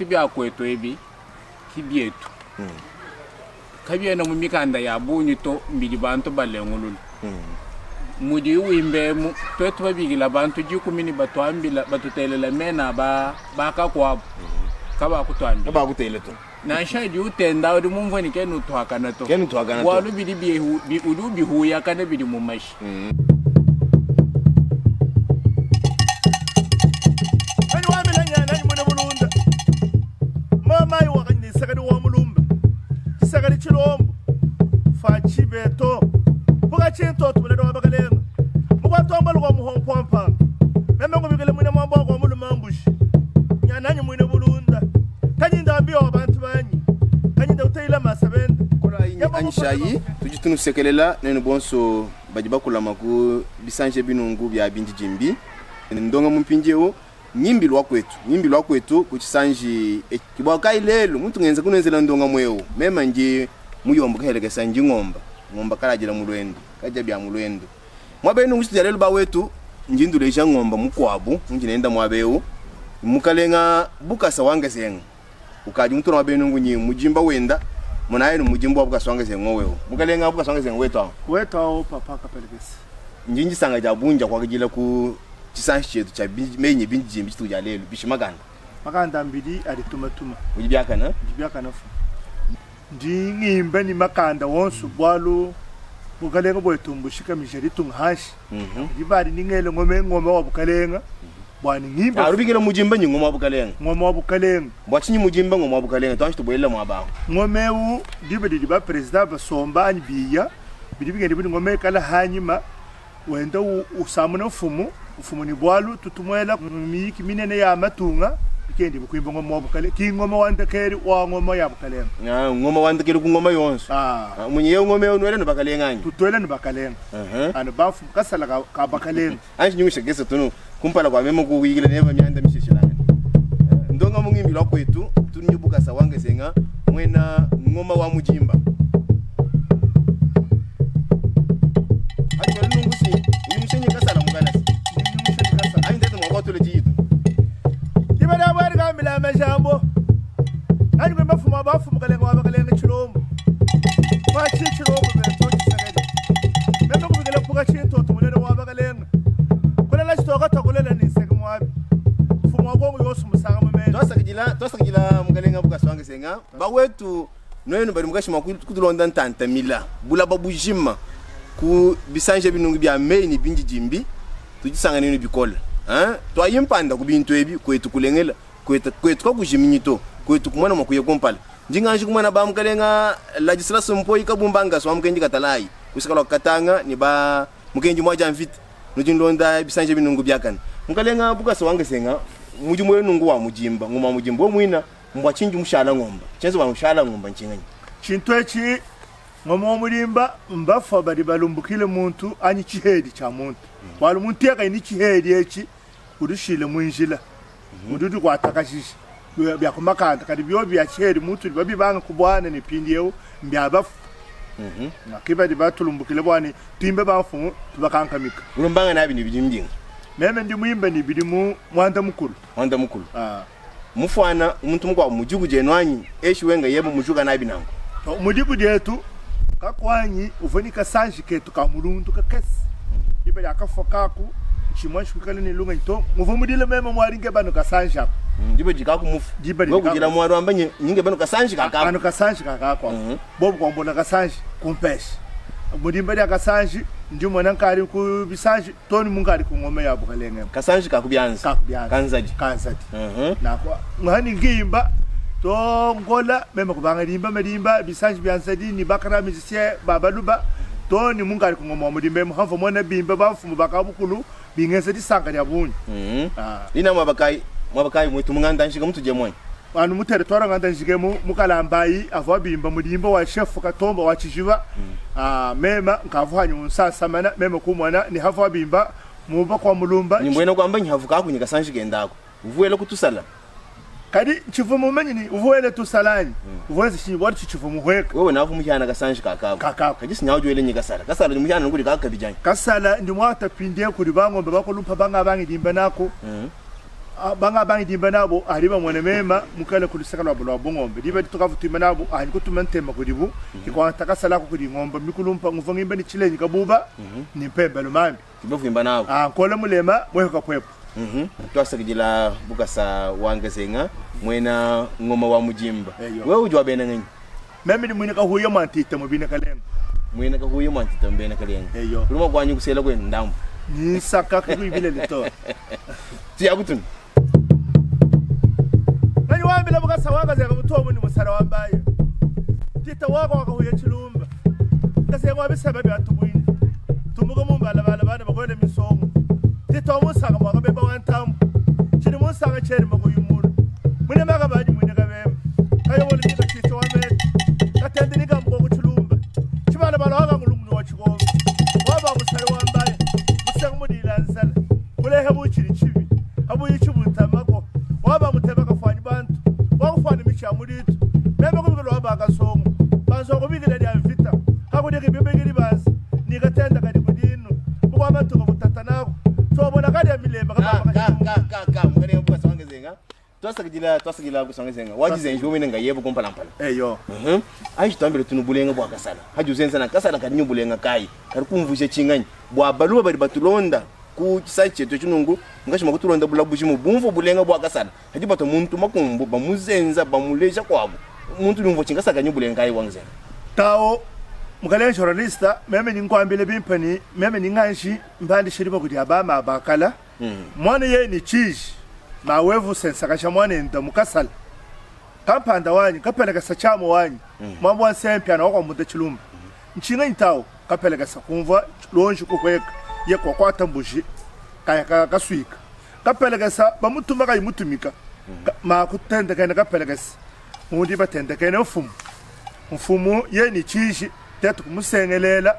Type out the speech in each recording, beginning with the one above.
bia kuetu ebi ki bietu. Kabiena mu mikanda ya bungi to, mbidi bantu balengulula. Mudiyi wimba emu, tuetu babikila bantu dikumi ne batuambila, batutelela mena a ba bakakuabu, kabakutuambila. Kabakutela to. Nansha adi utenda udi mumvue ne kena utuakana to. Kena utuakana to. Bualu bidi bihu, bi, udi ubihuyakana bidi mu mashi. Nani wambila nya nani mwene bulunda mamayi wakanyina isakadi wa mulumba chisakadi chilombo fa chibeto puka chintoto muledi wa bakalenga mukwatomba lukwa muhompwampanga meme ngubikile mwine mwamba wakwa muluma mbushi nya nani mwine bulunda kanyinda mbiyo wa bantu banyi kanyinda uteyila masabende Anyishayi, tudi tunusekelela nenu bonso badi bakulama ku bisanje binungu bia bindidimbi. Ndonga mu mpindieu ngimbilu wa kuetu, ngimbilu wa kuetu ku tshisanji etshi. Ke bua kayi lelu muntu ngenza kunuenzela ndongamu eu. Mema ndi muyombo kahelekesa ndi ngomba, ngomba kaladila mu luendu, kadia bia mu luendu. Muaba eu nunku tshitudia lelu ba wetu, ndi nduleja ngomba mukuabu undi nenda muaba eu, mukalenga Bukasa wa Ngezenga. Ukadi mutula wa benungu nyi mujimba wenda munaye nu mujimba wa Bukasa wa Ngezenga wewe. Mukalenga Bukasa wa Ngezenga wetu awu. Wetu awu papa Kapelekese. Ndi ndisanga dia bungi dia kuakidila ku tshisanshi tshietu tshia meyi ne bindidimbi dituku dia lelu bishi makanda. Makanda mbidi adi tuma tuma. Udi biakana? Ndi biakana fu. Ndi ngimba ni makanda wonso bualu bukalenga buetu mbushikamija ditunga hanshi. Ndi badi ni ngele ngome ngoma wa bukalenga bua ni ngimba. Ah, rubikila mujimba ni ngoma wa bukalenga. Ngoma wa bukalenga. Bua tshinyi mujimba ngoma wa bukalenga? Tuanji tubuelela muaba awu. Ngoma eu diba didi ba president basomba anyi biya bidi bigenda budi ngoma ikala hanyima wenda usamuna mfumu, mfumu ni bualu tutumuela miyiki minene ya matunga bikendi bukuimba ngoma wa bukalenga ki ngoma wa ndekeli wa ngoma ya bukalenga. Ah, ngoma wa ndekeli ku ngoma yonso. Ah. Ah, munyi yeu ngoma eu nuele no bakalenga anyi? Tutuele no bakalenga. Anu bamfumu kasala ka, ka bakalenga. Anji nyungusha kese tunu kumpala kua meme kuyikila neba mianda mishishilangane. Ndonga mu ngimbilu wa kuetu tunu nyubukasa wangesenga muena ngoma wa mujimba. Anji wali nungusi unyungushe nyikasala mukanasi. Anji ndete mwakwatule jiyitu. Diba dia bwari kambila majambo. Anji kwemba fumu abafumu kalenga wa bakalenga chilombo. Kwa chi chilombo beto chisakadi. Meme kubikila puka chintoto munene wa bakalenga. Kulela chitoka tokulela ni nseke mwabi. Mfumu wa Kongo yonso musanga mumene. Twasakidila twasakidila mukalenga Bukasa wangesenga bawetu nuenu badi mukashi mua kutulonda ntantamila bulaba bujima ku bisanja binungu bia meyi ne bindidimbi tudisanga nenu bikole hein tuayi mpanda ku bintu ebi kuetu kulengela kuetu kuetu kakujiminyi to kuetu kumona mua kuya kumpala ndi nganji kumona ba mukalenga Ladislas Mpoyi Kabumba Ngasu wa mukenji Katalayi kusika lua Katanga ne ba mukenji muaja mvita nudi nulonda bisanja binungu biakane mukalenga Bukasa wangesenga mudimu wenu ngu wa mujimba ngoma mujimba we muina mbwa tshinji mushala ngomba tshienza bua mushala ngomba ntshinganyi Tshintu etshi ngoma wa mulimba mbafua badi balumbukile muntu anyi tshihedi tshia muntu bualu muntu yeye ni tshihedi etshi udi ushile mu njila udi udikuatakajija bia ku makanda kadi biobi bia tshihedi muntu udi babibanga ku buana ne mpindieu mbia bafu ke badi batulumbukile bua ne tuimbe bamfumu tubakankamika. Ulumbanga nabi ne bidimu binga? Meme ndi muimbe ne bidimu muanda mukulu. Muanda mukulu. Ah. Mufuana muntu mukuabu mu diku dienu anyi eshi wenga yebe mujuka nabi nanku? Mu diku dietu kakuanyi uvua ne kasanji ketu ka mulundu kakese diba diakafua kaku ntshimua nshikuikala ne lungenyi to muvua mudile meme muadi nkeba anu kasanji ako Diba dikaku mufu Diba wewe dikaku kudila muadi wamba nye nyingeba anu kasanji kakaku anu kasanji kakako bobu kuambula kasanji kumpesha mudimba dia kasanji ndi mona nkadi ku bisanji toni munkadi ku ngoma ya bukalenge Kasanji ka ku bianza ka ku bianza Kanzadi. Kanzadi. Nako ngani ngimba to ngola meme kubanga limba malimba bisanji bia nzadi ni bakara musicien babaluba to ni munkadi ku ngoma wa mudimba emu hamva mona bimba bamfumu bakabukulu bingenza disanka dia bungi. Ah. Ina mwaba kayi mwaba kayi mwetu munganda nshika mutuje mwanyi anu mu territoire nganda njikemu mukalambayi avua bimba mudimba wa chef Katomba wa Tshijiba. Ah, mema nkavua hanyi unsasamana meme kumona ni havua bimba muba kwa mulumba ni mbwena kwamba nyihavuka aku nyikasanji kendako uvuele kutusala kadi tshivua mumanyi ni uvuele tusalanyi uvuele shinyi bwali tshivua muhweka wewe navu muhyana kasanji kakako Kakako. kadi sinyawu nyikasala kasala ni muhyana nguli kakabijani kasala ndi mwata pindie kuli bangombe bakolumpa banga bangidimba nako. Banga bangidimba nabo ali bamona mema mukale ku luseke lwabo lwa bungombe. Diba ditukavua tuimba nabo anyi kutuma ntema kudibu, ikuangata kasala aku kudi ngombe mikulumpa nguvua ngimba ne tshilenyi kabuba ne mpemba lumambi. Tuba kuimba nabo. Ah, nkola mulema mweho kapwepo. Twasakidila Bukasa wa Ngezenga mwena ngoma wa mujimba. Eyo. Wewe udi wa bena nganyi? Meme ndi mwine kahuya mwa ntita mu bena Kalenga. Mwine kahuya mwa ntita mu bena Kalenga. Eyo. Uli mwa kwanyi kusela kwenu ndambu. Ni nsaka kuibile lito. Tuya kutunu. Nani wambila Bukasa wa Ngezenga mutomu ni musala wa mbaye. Tita wako wakahuya chilumba. Ngezenga wabisaba bya tubwini. Tumuka mumbala bala bana bakwele misongo. Tita wa musanga mwaka beba wa ntambu. Chini musanga cheri makuyumuru. Mwine maka baji mwine kabembe. Kayo wole nika chito wa mete. Katende nika mbogo chilumba. Chibala bala waka ngulungu wa chikombe. Waba musale wa mbaye. Musanga mudila nsala. Mulehe buchiri chibi. Abu yichibuta mako. Waba muteba kafanyi bantu. Wakufanya micha mulitu. Meme kubikelo waba kasongo. Banzo kubikela lya vita. Hakudiki bibigiri banzi. Nikatenda kadi kudinu. Mkwama tuko mutata nako. Tobona kadi ya milemba Ka kama ka ka ka ka mukane Bukasa wa Ngezenga. Twasakidila twasakidila Bukasa wa Ngezenga. Wajize njo wene ngayebo kompala mpala. Eyo. Ayi twambile tunu bulenga bwa kasala. Haji uzenza na kasala kadi bulenga kai. Kari kumvusha chinganyi. Bwa baluba bali batulonda ku chisachi chetu chinungu ngashima kutulonda bula bushimu bumvu bulenga bwa kasala. Haji bato muntu makumbu bamuzenza bamuleja kwabo. Muntu lumvo chingasa kanyu bulenga kai wangizenga. Tawo mukale journalista meme ninkwambile bimpani meme ninganshi mbandi shiriba kudi abama abakala. Mwana ye ni chiji. Mawevu sensa kasha mwana enda mukasala. Kampanda wanyi kapeleka sachamo wanyi. Mwambo wa sempya na wakwa muda chilumba. Nchinga ntawo kapeleka sakumva lonji kukweka ye kwa kwa tambuji kaya ka kaswika. Kapeleka sa bamutuma kayi mutumika. Ma kutenda kana kapeleka sa. Mundi batenda kana mfumu. Mfumu ye ni chiji tetu kumusengelela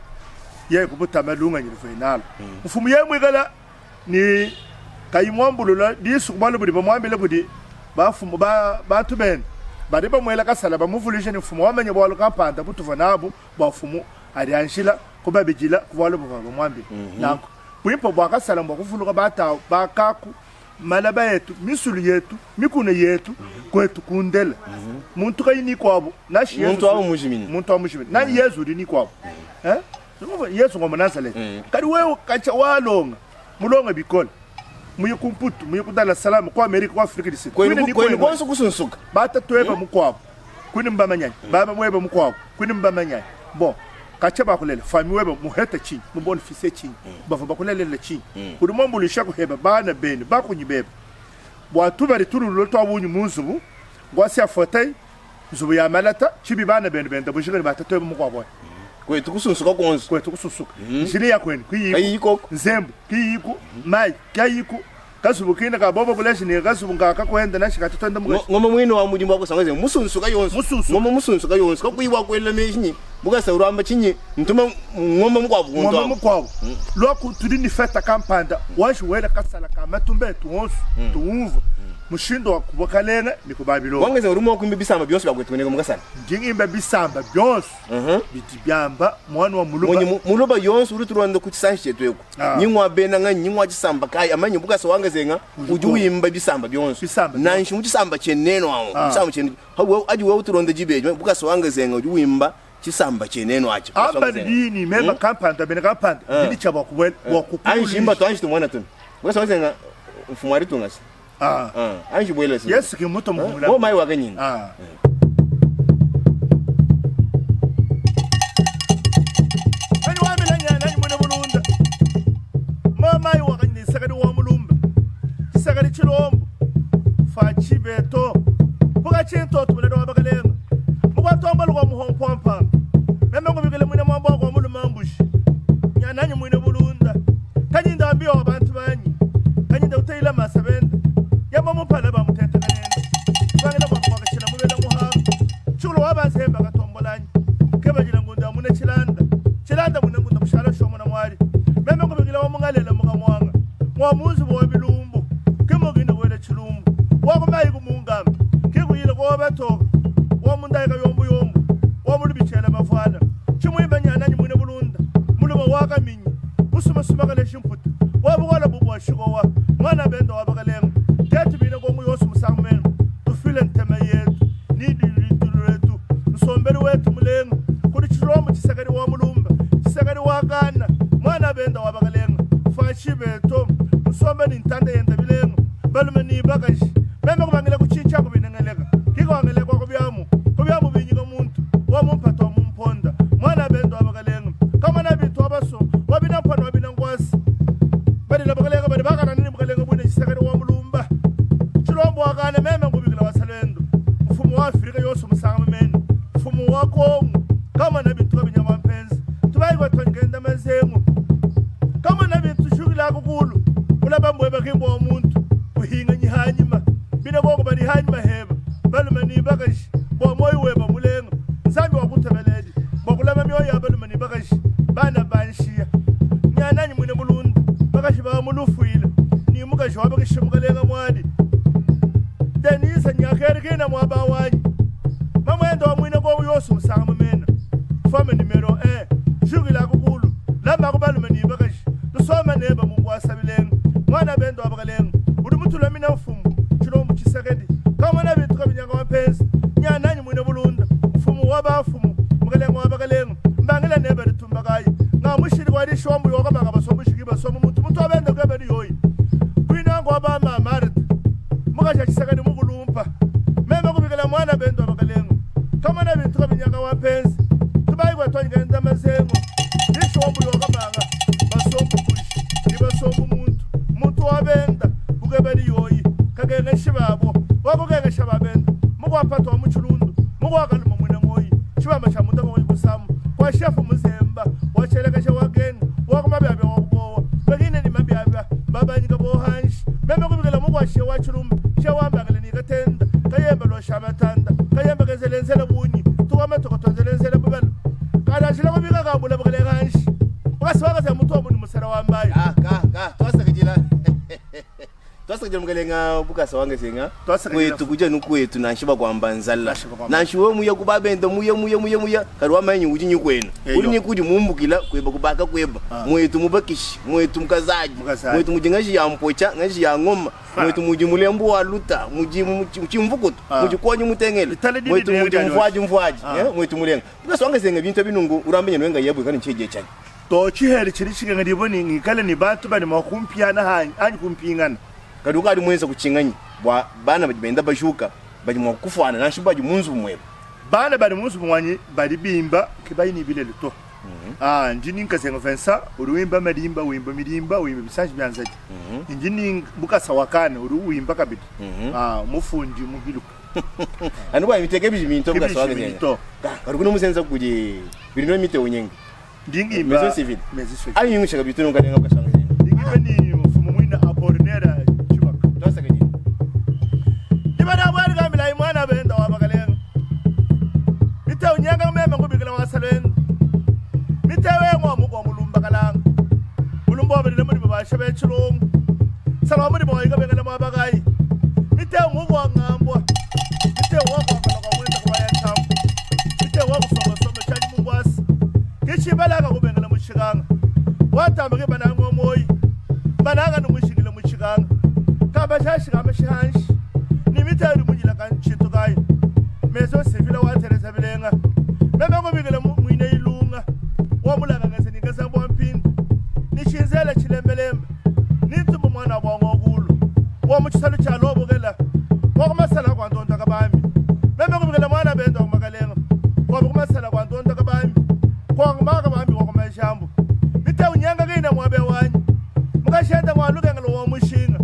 ye kubuta malunga nyirifenalo. Mfumu ye mwigala ni kayimwambulula disu kubalo budi bamwambile budi bafumu ba bantu bene bari bamwela kasala bamuvulishe ni mfumu wamenye bwalo kampanda butuva nabo bafumu arianshila kubabijila kubalo buva bamwambile. Nanko bwimpo bwa kasala mbwa kuvuluka bata bakaku malaba yetu misulu yetu mikune yetu kwetu kundela. Muntu kayini kwabo nashi Yesu Muntu awo mujimini. Muntu awo mujimini. Nani Yesu uri ni kwabo. Yesu ngoma Nazareth. Kali wewe kacha walonga mulonga bikola. Muye kumputu, muye ku Dar es Salaam, ku Amerika, ku Afrika du Sud. Kwenu Kwini ni kwenu kwenu. konso kusunsuka. Bata tweba mukwabo. Kwini mbamanyanya. Baba mweba mukwabo. Kwini mbamanyanya. Bon, kacha bakulela fami weba muheta chini, mubone fise chini. Bava bakulela chini. Kuri mombulisha kuheba bana bene bakunyibeba. Bwa tubari turulu twabunyu munzubu, ngwasi afotai nzubu ya malata chibi bana bene benda bushikani bata tweba mukwabo. Kwetu kusunsuka konso. Kwetu kusunsuka. Njili ya kwenu kuyiko. Kayiko. Nzembu kiyiko, mai kayiko. Kasubu kina ka bobo buleshi ni kasubu ngaka kwenda na shika tutenda mugashi. Ngoma mwino wa mujimbo wako sangaze musunsuka yonso. Musunsuka. Ngoma musunsuka yonso kakuyiwa kwela meshinyi. Bukasa uramba chinyi ntuma ngoma mukwabu Ngoma kuntu. mukwabu. Lwaku tudi ni feta kampanda washi wela kasala ka matumbe tuonso tuumva. Mushindo wa kubokalenga ni ku Babylon. Wangeze urumo kwimba bisamba byonso byakwetu nega mukasala. Ndingimba bisamba byonso. Biti byamba mwana wa muluba. Mwenye muluba yonso uri turwanda ku chisanshi chetu eko. Nyingwa bena nga nyingwa chisamba kai amanye bukasa wangezenga Uju uju wimba bisamba byonso. Bisamba Nanshi mu chisamba cheneno awo. Chisamba chene. Hawo aji wewe uturonda jibeje bukasa wangezenga uju wimba chisamba cheneno acho. Amba dini mema kampanda bene kampanda. Dini chaba kuwel wa kuku. Anshi imba to anshi tumwana tun. Bukasa wangezenga mfumo ari tungasi. Anshi bwele si. Yesu ki muto muhula. Wo mai wakanyini. Nani wa milanya nani mwene bulunda. Mama yi wakanyini sakadi wa mulumba. Sakadi chilombo. Fa chibeto. Buka chinto tumule wa bakalenga. Mukwa tomba lwa muhompompa. Meme ngubikele mwene mwambo kwa muluma mbushi. Nya nani mwene bulunda. Kanyinda ambiwa abantu banyi. Kanyinda utayila masabenda. Yaba mupala ba muteta kanenda. Bangela kwa kwa kachila mubela muha. Chulo wabansemba katombolanyi. Kebajila ngunda mune chilanda. Chilanda mune ngunda kushala shomo na mwali. Meme ngubikele wa mungalela muka mwanga. Mwa muzi wa bilumbu. Kimugina wele chilumbu. Wakumayi kumungamba. Kikuyile kwa batoka. Wa mundayika yombu yombu. Wa mulubichela mafwana. Chimwimba nyana nyi mwene bulunda. Muluma wakaminyi. Busuma suma kale shimputa. Wabuwala bubwa shikowa. Mwana bendo wabakalenga. Tetu Musombeli wetu mulenga kuli Tshilombo Tshisekedi wa Mulumba Tshisekedi wa Kana mwana benda wa bakalenga Fatshi Beton musombe ni ntanda yenda bilenga balume ni bakaji meme kubangila kutshintsha ku binengeleka kikwangelekwa ku byamu ku byamu binyika muntu wa mumpata wa mumponda mwana benda wa bakalenga kamwana bintu wa baso wa bina mpano wa bina nkwasi badila bakalenga badi bakana ni mukalenga bwine Tshisekedi wa Mulumba Tshilombo wa Kana meme ngubikila wa Salendo mfumu wa Afrika yonso musanga mumene mfumu wa Kongo kamwana bintu kabinyama mpenzi tubayi kwatwangenda mazengo kamwana bintu shukila kukulu kulaba mbweba kimbo wa muntu kuhinga nyihanyima bina koko bali hanyima heba balume ni bakashi bwa moyo weba mulenga nzambi wa kutebeledi bwa kulaba mioyo ya balume ni bakashi bana banshiya nyananyi mwine mulundu bakashi ba mulufuile ni mukashi wa bakashi mukalenga mwadi Denise nyakeri kina mwaba wanyi mamwendo wa mwine ko yosu musanga mumena fome numero 1 shukila kukulu lamba kubalume ni bakashi tusoma neba mungu asabilenga mwana bendo abakalenga uri mutula mina mfumu Tshilombo Tshisekedi kamwana bintu kabinyanga mapenzi nyananyi mwine bulunda mfumu wa bafumu mukalenga wa bakalenga mbangila neba litumbakayi ngamushiri kwa lishombo yokamaka basomushiki basomu muntu muntu abenda kwebeli yoyi kwinango abama Martha mukasha Tshisekedi mukulumpa meme kubikela mwana bendo abakalenga kamwana bintu kabinyanga wapenzi tubayi kwatwanyikenda mazengo lishombo yokamaka basombu bushi ibasombu muntu muntu wabenda kukebeli yoyi kakengeshe babo wakukengesha babenda mukwapatwa muchulundu mukwakaluma mwine moyi chibamba cha muntu akoyi kusamu kwa shefu muzemba wachelekesha wageni wakumabyabya wakubowa bekine ni mabyabya babanyika bohanshi meme kubikela mukwashe wachulumba shewambangele nikatenda kayembe lwashamatanda kayembe kenzelenzele bunyi tukwamatokotonzelenzele bubelo kalashila kubika kambula bukele kanshi ukasiwakaza muntu wamuni musela wambayo Ah, ka ka twasakajila twasakajila mukalenga bukasa wange senga Twasakajila. kwetu kuja nukwetu nanshiba kwamba nzala Nashiba kwamba. nanshi we muya kubabenda muya muya muya muya kali wamanyi uli nyikwenu Eyo. uli nyikudi mumbukila kweba kubaka kweba Ah. mwetu mubakishi mwetu mukazaji Mukazaji. mwetu muji ngashi ya mpocha ngashi ya ngoma Ha. mwetu muji mulembu wa luta muji muchimvukutu Ah. muji konyi mutengele Litale dili mwetu dili muji dili mfwaji mfwaji Ah. mwetu mulenga bukasa wange senga bintu binungu urambenye nwenga yebwe kani cheje chani to chiheri chili chikenga ndiboni ngikale ni bantu bali makumpiana hanyi anyi kumpingana kadi ukali mwenza kuchinganyi bwa bana badi benda bashuka badi mwa kufwana nanshi badi munzu mwebo bana bali munzu mwanyi bali bimba kibayini bilelo to ah ndini nkasenga Vincent uri wimba malimba wimba milimba wimba bisanji byanzaji ndini bukasa wakana uri wimba kabidi ah mufundi muhiluka anu bwa miteke bijiminto Kibiji bukasa wange minto. kadi kuno musenza kuli biri no mite unyenge ndingimba Maison civile. maison civile ayi yungu bitu no kalenga bukasa wange ndingimba ni mfumu mwina apolinera chibaka twasaka jini ibada bwari kamila imwana benda wabakalenga mite unyanga meme ngubikila wasalenda mite wengwa mukwa mulumba kalanga mulumba wabelele mulimo basha bechilungu sala wa mulimo waika bengele mwabakayi mite mukwa ngambwa mite wakwakala kwa mwenda kubaya ntambo mite wakusomasoma chani mungwasi kichibalaka kubengele mushikanga watamba ke bananga omoyi bananga numushikile mushikanga kamba shashikamba shihanshi nimiteli munyila kanchintu kayi meso sivile wateresa bilenga meme kubikele mwine ilunga wamulanga ngese ningasamba wampinda nishinzele chilembelembe nintumbu mwana kwangokulu wamuchisalo chalobokela wakumasala kwantonda kabambi meme kubikele mwana benda kumakalenga kwabe kumasala kwantonda kabambi kwangumaka bambi kwakumashambo mite unyanga kina mwabe wanyi mukashenda mwalukengelo womushinga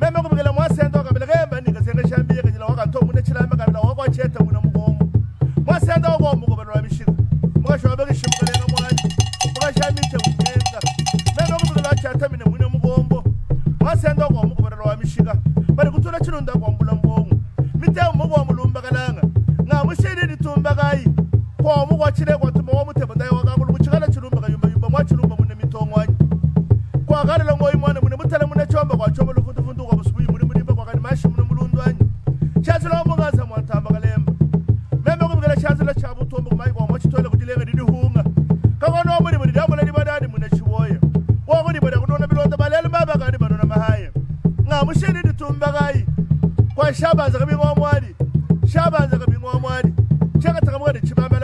meme kubikela mwasenda wakabila kemba nikasenga shambiye kanyila wakanto mune chilamba kabila wakwacheta muna mukomo mwasenda wakomukobelwa mishika mukashwabekishimukalenga mwanyi mukashamite unyenga meme kubikela wachata mine mwine mukombo mwasenda wakomukobelwa mishika bali kutula chilunda kwambula mbongo mite mukomulumba kalanga ngamushili litumbakayi kwamukwachile kwatuma wamutebo ndaye wakangulu kuchikala chilumba kayumbayumba mwachilumba mune mitongwanyi kwakalela ngoyi mwana mune mutale mune chomba kwachomba lufundufundu kwa busubuyi mune mulimba kwakani mashi mune mulundu anyi chazila omungaza mwantamba kalemba meme kubikela chazila cha butombo kumayi kwa mwachitole kujilenga lilihunga kakono omulimo lilyambola libadadi mune chiwoya wakulibada kunona bilonda balelu babakani banona mahaya ngamushili litumbakayi kwa shabanza kabingwa mwali shabanza kabingwa mwali chakataka mwali chibamba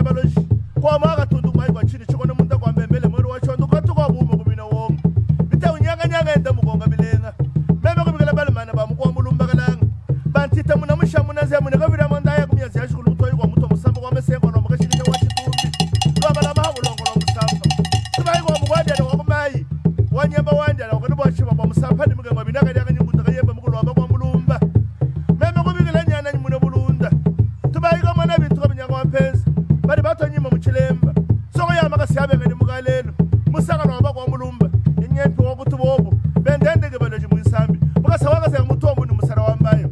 Badi batua nyima mu tshilemba. Nsongo ya makasa ya bengedi mu kalelu. Musangala wa bakua mulumba. Nyempi wa kutu bobu. Bendendeke baloji mu nsambi. Mukasa wakasenga mutombo ni musala wa mbayo.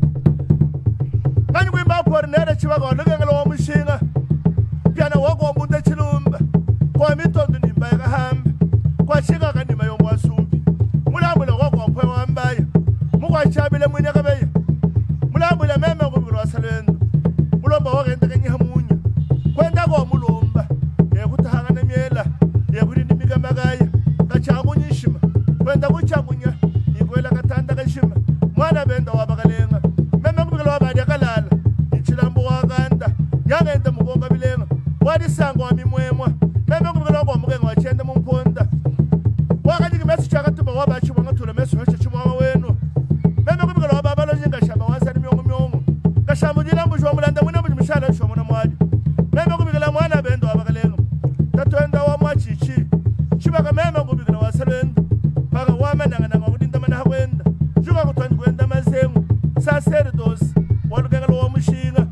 Nganyi kuimba pori nere chibaka wa lukengela wa mushinga. Piana wako wa mbunda chilumba. Kwa mitondo ni mbaya kahambe. Kwa shika kanima yombo wa sumbi. Mulambula wako wa mpwe wa mbayo. Mukwachabile mwine kabeya. Mulambula meme kubirwa salendo. Mulomba wakenda kanyiha munya. Kwenda kwa mulomba. Yekutahangana myela. Yekulindi mikamakaya. Kachangunyishima. Kwenda kuchangunya. Ikwela katanda kashima. Mwana benda wabakalenga. Meme kubikela wabadya kalala. Ichilambo wakanda. Nyangenda mukonga bilenga. Wadisango wa mimwemwa. Meme kubikela wakwamukenga wachenda mumponda. Wakanyika mesu chakatuma wabachimwa ngatula mesu heche chimwa wenu. Meme kubikela wababalo shaba wasani myongo myongo. Kashambu jilambu shwa mulanda mwina mbuji mshala shwa mwana mwaji. Meme kubikela mwana bendo wabakalenga. Tatwenda wa mwachichi. Chibaka meme kubikela wasalendo. Paka wamananga nanga kudinda mana hakwenda. Shuka kutwani kwenda mazengu. Sacerdoce. Walukengela wa mushinga.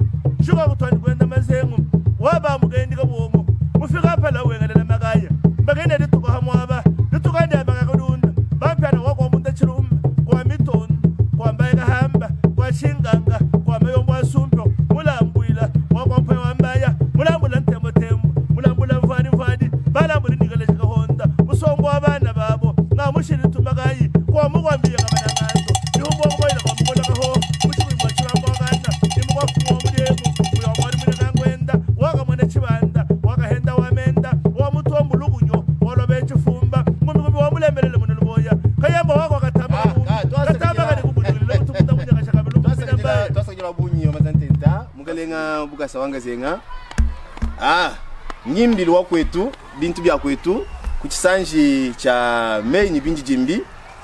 Shuka kutwani kwenda mazengu. Waba mukendi kabongo. Mufika phala wengelela makaya. Makene lituka hamwaba. Lituka ndaba kakudunda. Bapyana wako munde chilumba. Kwa mitondo. Kwa mbaye kahamba. Kwa shinganga. Kwa mayombo asumpo. Mulambwila. Wako mpwe wambaya. Mulambula ntembo tembo. Mulambula mfani mfani. Balambula nikale chikahonda. Musongo wabana babo. Ngamushiri tumakayi. Kwa mukwambia kabananganto. Ihumbo kuboyela kwa mukola kaho. Muchibimba chilambo wakanda. Imukwafuwa mulemu. Uyo mwali mwine kangwenda. Waka mwene chibanda. Wakahenda wamenda. Wamutombo lukunyo. Walobe chifumba. Ngumbi ngumbi wamulembelele muno luboya. Kayamba wako katamba. Katamba kali kubululile kutukunda munya kashaka lukumina mbaya. Twasakidila bunyi wa mazantenta mukalenga bukasa wanga zenga. Ah, ngimbili wa kwetu bintu bya kwetu kuchisanji cha mei binji jimbi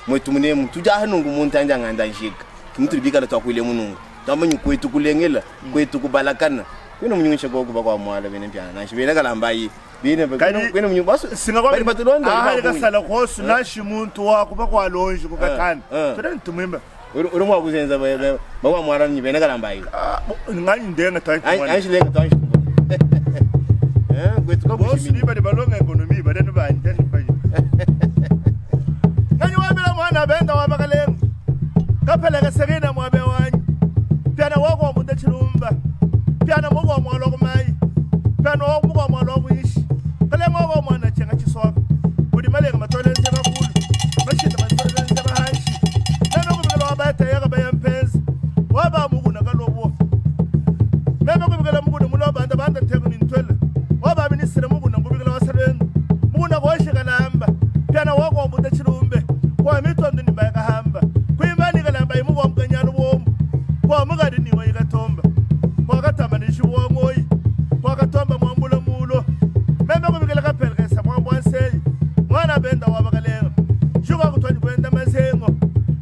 mwetu munemu tuja hanungu muntu anja nganda njika kimutuli bikala twakwile munungu twamanyi kwetu kulengela kwetu kubalakana kwino munyungisha gogo bakwa mwala bene pyana nashi bene kalambayi bene kwino munyu basu bali batulonda ahali kasala khosu nashi muntu wako bakwalonje kukatana. Tore ntumwimba. Uri mwakuzenza bakwa mwala ni bene kalambayi Nganyi ndenga twayitumwana. Anshi lenga twanshi kwetu Bosu kabushimini ni bali balonga ekonomi badani banje bayi. Nganyi wabila mwana benda wabakalenga. Kapeleka serena mwabe wanyu. Pyana wako munde chilumba. Pyana muko mwalo kumayi. Pyana wako muko mwalo kuishi. Kalenga wako mwana chenga chisoka. Udi malenga matole nzeba kulu. Mashita matole nzeba hanshi. Meme kubikela wabata yaka baya mpenzi. Waba mukuna kalobo. Meme kubikela mukuna muno banda banda nteko ni ntwele. Waba ministre mukuna kubikela wasalendo. Mukuna koshe kalamba. Pyana wako munde chilumbe. Kwa mitondo ni baya kahamba. Kuimba ni kalamba imuko mkanyalo bombo. Kwa mukadi ni wayikatomba. Kwa katamba ni shuwa ngoyi. Kwa katomba mwambula mulo. Meme kubikela kapelekesa mwambwa nseyi. Mwana benda wabakalenga. Shuka kutwani kwenda mazengo.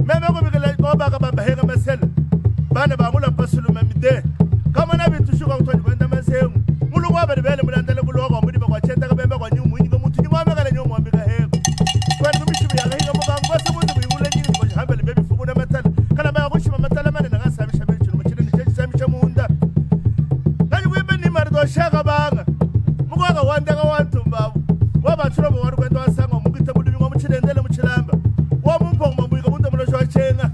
Meme kubikela obaka babahenga masela. Bana bangula pasulu mamide. Kama na bintu shuka kutwani kwenda mazengo. Mulu wabali bele mulandele kuloko mbudi bakwachenda kabemba kwa nyumu nyinga muntu nyimwame kala nyumu ambika heko. Kwani kumishibu ya kahinga mukango kwase muntu kuyibula nyingi kwa hambele bebi fukuna matala. Kala baya kushima matala mane nakasamisha bebi chino mchine ni samisha munda. Nganyi kuimbe ni marido shaka banga. Mukwaka wandeka wantumbabu. Wabachulo bo wari kwenda wasanga mukite mulimi ngwa muchilendele muchilamba. Wa mumpongo mambuyika bunde mulosho wachenga.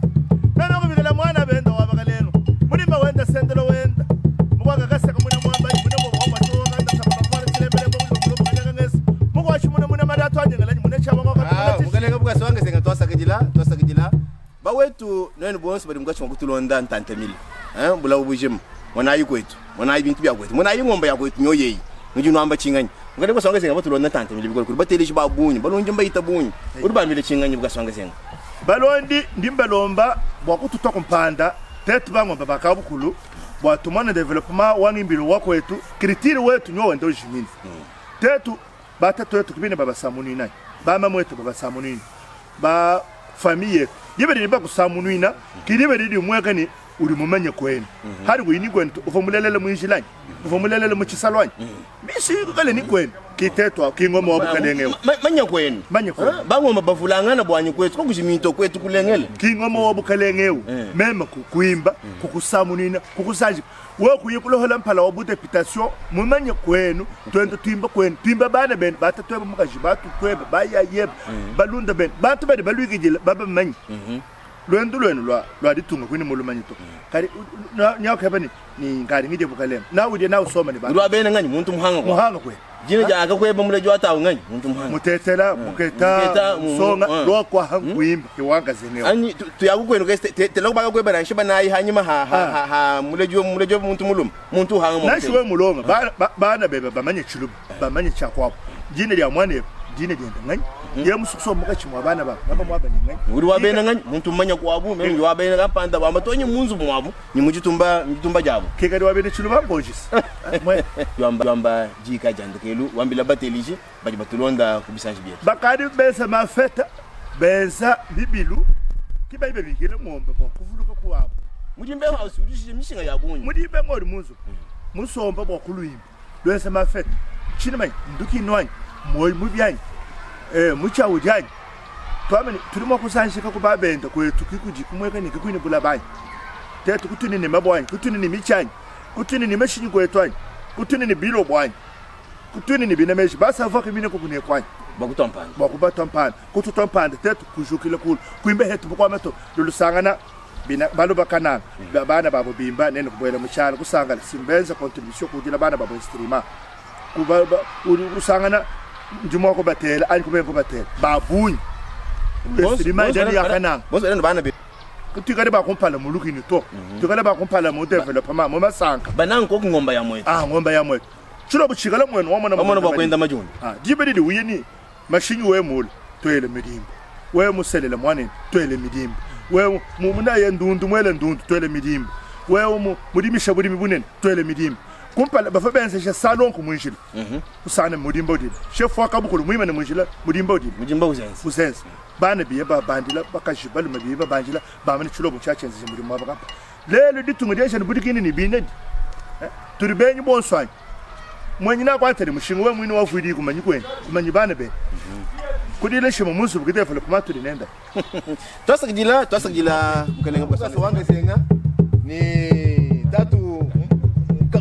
Meme kubikela mwana benda wabakalenga. Mulima wenda sendelo wenda. Mukwaka kaseka muna mwamba muna bo wa chuo kanda sababa kwa chilembele bo bo kanya ngesi. Mukwa chimuna muna madato anyengela muna chama kwa Mukalenga bukasa wanga zenga twasakidila twasakidila bawetu nenu bonse bali mukachi mwakutulonda ntantamile bulawu bujima mwanayi kwetu mwanayi bintu bya kwetu mwanayi ng'ombe ya kwetu nyoyeyi ngi nwamba chinganyi mukalenga bukasa wanga zenga batulonda ntantamile bikolo kuri bateleshi ba bunyi balonje mbayita bunyi uri bambile chinganyi bukasa wanga zenga Balondi ndimbalomba bwa kututwa kumpanda tetu bang'ombe bakabukulu bwa tumone development wangimbilo wakwetu kiritiri wetu nyo wendo jimini. Tetu batatu wetu kubine babasamunina bama mwetu babasamunina ba famille yebere bakusamunina kiribere ri mweka ni uri mumanye kwenu. Hari kuyini kwenu uva mulelele mwinjilani uva mulelele muchisalwani misi kale ni kwenu. Kitetwa kingoma wa bukalenge. Manya kwenu. Manya kwenu. Bangoma bavulangana bwanyi kwetu kokujiminto kwetu kulengele. Kingoma wa bukalenge eu. Meme kukuimba, kukusamunina, kukusanji. Wewe kuye kulohola mpala wa budeputation mumanye kwenu twende twimba kwenu twimba bana benu batatweba mukaji batutweba bayayeba balunda benu bantu badi balwikijila babamanye lwendo lwenu lwa lwa ditunga kwini mulumanyi to kali nyakeba ni ni ngari ngije bukalema na uje na usoma ni ba Lwa bene nganyi muntu muhanga kwa. Muhanga kwe. Jina ja akakweba muleji watawu nganyi muntu muhanga. Mutetela muketa. Muketa, Songa lwa kwa hanguimba kiwanga zeneo. Anyi tuyakukwenu ke tela kubaka kweba na shiba nayi hanyuma ha ha ha ha muleji muleji muntu muluma muntu hanga. Nashi we mulonga bana bebe bamanye chilubu bamanye chakwabo jina lya mwana jina lyenda nganyi ye musukuso mukachi mwa bana babo naba mwaba ni nganyi. Uri wabene nganyi muntu manya kwabu meme wabene kampanda bamba tonyi munzu mwabu ni mujitumba mujitumba jabo. Kekadi wabene chiluba ngojisa mwe. Wamba wamba jika jandukelu wambila batelije badi batulonda kubisanji bietu. Bakadi besa mafeta beza bibilu kibayibe bigile ngombe kwa kuvuluka kwabo. Mujimbe house udishije mishinga ya bunyi. Mujimbe ngori munzu musomba bwa kulwimba lwesa mafeta chini nduki nwanyi moyi mubyanyi muchawu janyi twamene tulimo kusanjika kubabenda kwetu kikuji kumweka ni kikwini bulabanyi tetu kutuni ni mabwanyi kutuni ni michanyi kutuni ni meshinyi kwetwanyi kutuni ni bilo bwanyi kutuni ni binemeshi basava kimine kukune kwanyi. Bakutompanda. Bakutompanda kututompanda tetu kujukile kulu kuimbe hetu bukwameto lulusangana bina balo bakananga bana babo bimba nene kubwela muchala kusangala simbenza contribution kudila bana babo instrument kuba usangana ndimo ko batela ani kubengo batela babunyi instrument ndani yakananga. Bonso bana bana be. Tukale bakumpala mulukini to tukale bakumpala mu development mu masanka. Bananko ngomba ya mwetu. Ngomba ya mwetu chilo buchikala mwenu wamona. Wamona bakwenda majuni. Jibe didi uyeni mashinyi we mula twele midimba we muselela mwanene twele midimba we munaye ndundu mwele ndundu twele midimba we mudimisha bulimi bunene twele midimba kumpala bafa benzesha salonko munjila usana mudimba udila chef wakabukulu mwimane munjila mudimba udila. Mudimba uzenze. Uzenze bana biye babandila bakaji baluma biye babandila bamane chilobo chachenze mulimo wabakapa lelo ditunga dyashani budikini ni binedi turi benyi bonswanyi mwenyi nakwatele mushinga we mwini wavwili kumanyi kwene kumanyi bana bene kudile shimo munzu bukidefula kumatuli nenda. Twasakidila twasakidila mukalenga bukasa wanga senga ni tatu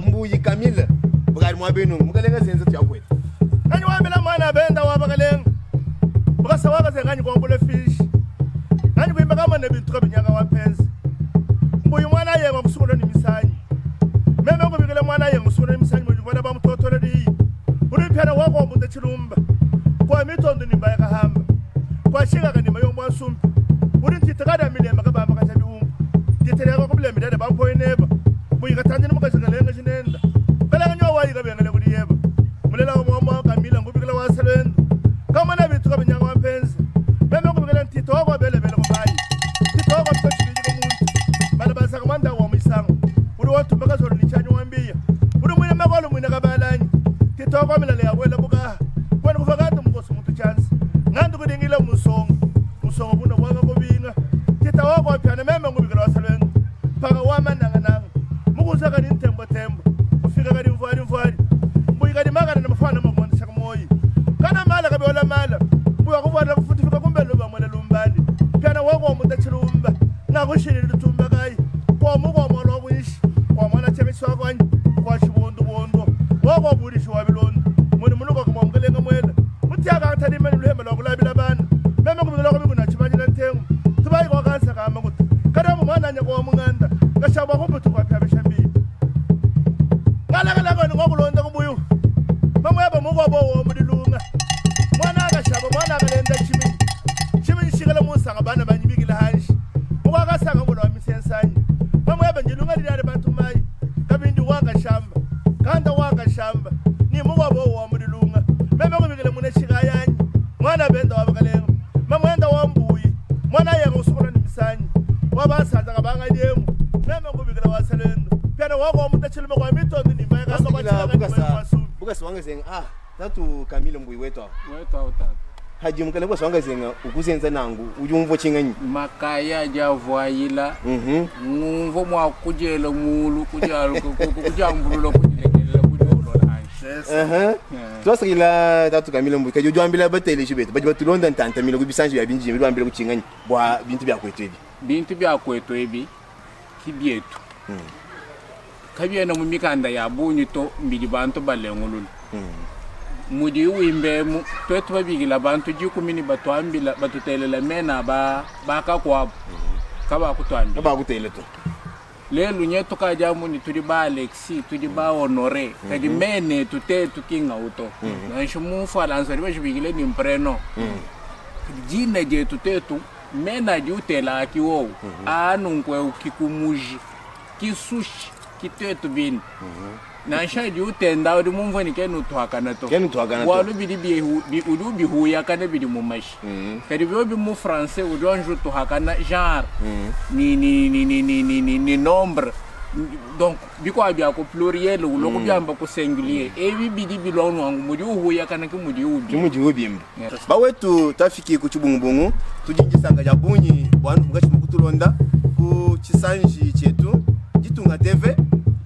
mbuyi Kamila bukali mwabenu mukalenga senza tuyakweta. Kanyi wambela mwana benda wabakalenga bukasa wanga senga kanyi kombule fish kanyi kuimba kama ne bintu kabinyanga wapenzi mbuyi mwana yenga kusukulo ni misanyi meme ngubikele mwana yenga kusukulo ni misanyi mujibona bamutotole di uri pyana wako munde chilumba kwa mitondo nimba yakahamba kwa shinga kanima yomwa sumbi uri ntitakada milemba kabamba kachabiumba nditeleka kubulembe dada bampoineba muyikatandini mukashikalenga chinenda kalanga nyowa yikabengele kuliyeba mulela mwa Kamila ngubikela waselendo kama na bintu kabinyanga wapenzi meme ngubikela ntito wako belebele kubayi ntito wako mtochibiji kumuntu bala basaka mwanda wa muisango uri watumba kazolo lichanyi wambiya uri mwine makolo mwine kabalanyi tito wako milale yawela bukaha kwena kufakati mukosi muntu chance ngandi kudingila musongo musongo kuna waka kubinga tita wako wapyana meme ngubikela waselendo mpaka wamananga nanga mukuza kali ntembo tembo ufika kali mvwali mvwali mbuyi kali makana na mafana makumandisha kamoyi kana mala kabyola mala mbuya kuvwala kufutifika kumbe luba mwele lumbali pyana wako wamuta chilumba ngakushilili lutumba kayi komu komola wakuishi kwamwana chekiswa kwanyi kwa chibundu bundu wako bulishi wa bilondo muni munuka kumwamkelenga mwele mutiaka akathalima luhembe lwakulabila bana meme kubikela kwamikuna chibanyila ntengo tubayi kwakansa kama kuti kadamu mwana anya kwa munganda kashaba kumbutu kwa pyabisha mbi ngalakalakoni ngokulonda kubuyu mamweba mukwabo wo mulilunga mwana akashaba mwana akalenda chiminyi chiminyi shikala musanga bana banyibikile hanshi mukwakasanga ngolo wamisensanyi mamweba njilunga lilale batumayi kabindi wakashamba kanda wakashamba ni mukwabo wo mulilunga meme kubikile mune shikayanyi mwana benda wabakalenga mamwenda wambuyi mwana yenga usukola ni misanyi wabasanza kabangaliemu meme kubikila waselendo pyana wako wamuta kwa mitondo nimba yakanga bukasa bukasa wanga senga tatu Kamila mbuyi wetu aho. Wetu aho tatu. Haji mukalenga bukasa wanga senga ukuzenza nangu ujumvo chinganyi. Makaya javwayila ngumvo mwakujela mulu kujambulula kujilekelela kujiolola hanshi. Twasakila tatu Kamile Mbuyi, kadi udi wambila bateleji betu badi batulonda ntantamile ku bisanji bia bindidimbi, udi wambila ku tshinganyi bua bintu bia kuetu ebi? Bintu bia kuetu ebi ki bietu. Kabiena mu mikanda ya bungi to, mbidi bantu balengulula. Mudi wimba emu, tuetu babikila bantu dikumi ne batuambila, batutelela mena a ba bakakuabu, kabakutuambila. Kabakutela to. Lelu nye tukadi amu ne tudi ba Alexis, tudi ba Honore, kadi mena etu tetu ki ngau to. Nansha mu Mfualansa badi bashibikila ne mprenom. Dina dietu tetu, mena adi utela ki wowu aa, nunku eu ki ku muji, ki sushi, ki tuetu bine. Nansha adi utenda udi mumvue ne kena utuakana to, Kena utuakana to. bualu bidi bihu, bi, udi ubihuyakana bidi mu mashi. Kadi biobi mu français udi wanji utuhakana genre ni, ni, ni, ni, ni, ni, ni, ni nombre donc bikuabu bia ku pluriel ulua kubiamba ku singulier ebi bidi bilua nwangu mudi uhuyakana ki mudi Ki ubimba. mudi ubimba. Yes. Bawetu twafiki ku tshibungubungu tudi ne disanka dia bungi bua munkatshi mua kutulonda ku tshisanji tshietu Ditunga TV.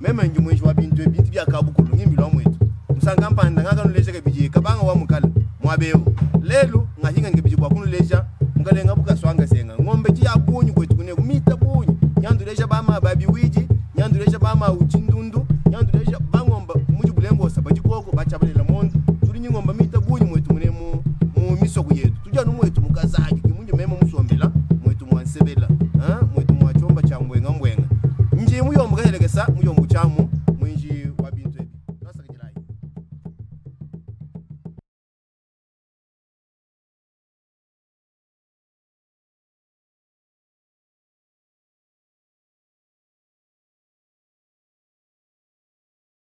Meme ndi muenji wa bintu ebi, bintu bia kabukulu, ngimbilu wa muetu. Musangu kampanda ngakanuleja kabidi kabanga wa mukala muaba eu. Lelu ngahingani kabidi bua kunuleja mukalenga Bukaswanga Senga. Ngombe di ya bungi kuetu kuneku, mita bungi. Nyanduleja ba ma ba biwidi, nyanduleja ba ma utshindundu, nyanduleja ba ngomba mudi bulengosa badi koko ba tshiabalela mondo. Tudi nyi ngomba mita bungi muetu munemu mu misoko yetu. Tudi anu muetu mu Kazadi, ki mundi meme musombela muetu mua Nsebela.